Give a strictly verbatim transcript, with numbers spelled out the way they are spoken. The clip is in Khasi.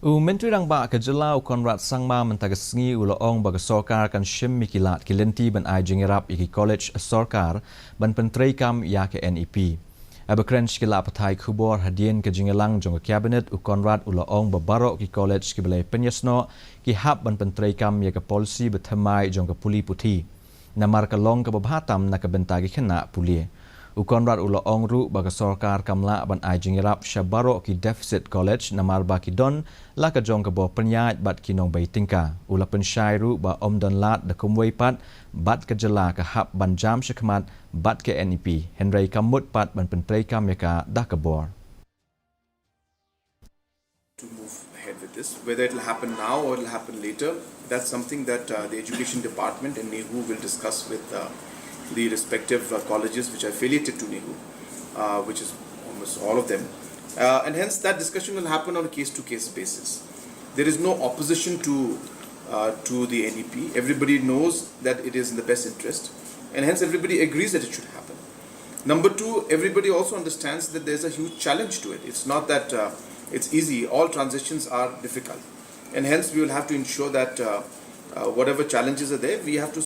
U Myntri Rangbah ka jylla u Conrad Sangma mynta ka sngi u la ong ba ka sorkar kan shim ïa ki lad ki lynti ban ai jingïarap ïa ki college sorkar ban pyntreikam ïa ka N E P. Haba kren sha ki lad pathai khubor hadien ka jingïalang jong ka cabinet, u Conrad u la ong ba baroh ki college kiba la pynïasnoh ki hap ban pyntreikam ïa ka policy ba thymmai jong ka pule puthi, namar ka long kaba bha tam na ka bynta ki khynnah pule. U Conrad u la ong ruh ba ka sorkar kam lah ban ai jingïarap sha baroh ki deficit college namar ba ki don la ka jong ka bor pynïaid bad ki nongbei tyngka. U la pynshai ruh ba ym don lad da kumwei pat bad ka jylla ka hap ban jam shakhmat bad ka N E P, hynrei kam mut pat ban pyntreikam ïa ka da ka bor. To move ahead with this. Whether it'll happen now or it'll happen later, that's something that uh, the education department and NEHU will discuss with uh, the respective uh, colleges which are affiliated to NEHU, uh, which is almost all of them. Uh, and hence, that discussion will happen on a case to case basis. There is no opposition to, uh, to the N E P. Everybody knows that it is in the best interest, and hence, everybody agrees that it should happen. Number two, everybody also understands that there's a huge challenge to it. It's not that uh, it's easy. All transitions are difficult. And hence, we will have to ensure that uh, uh, whatever challenges are there, we have to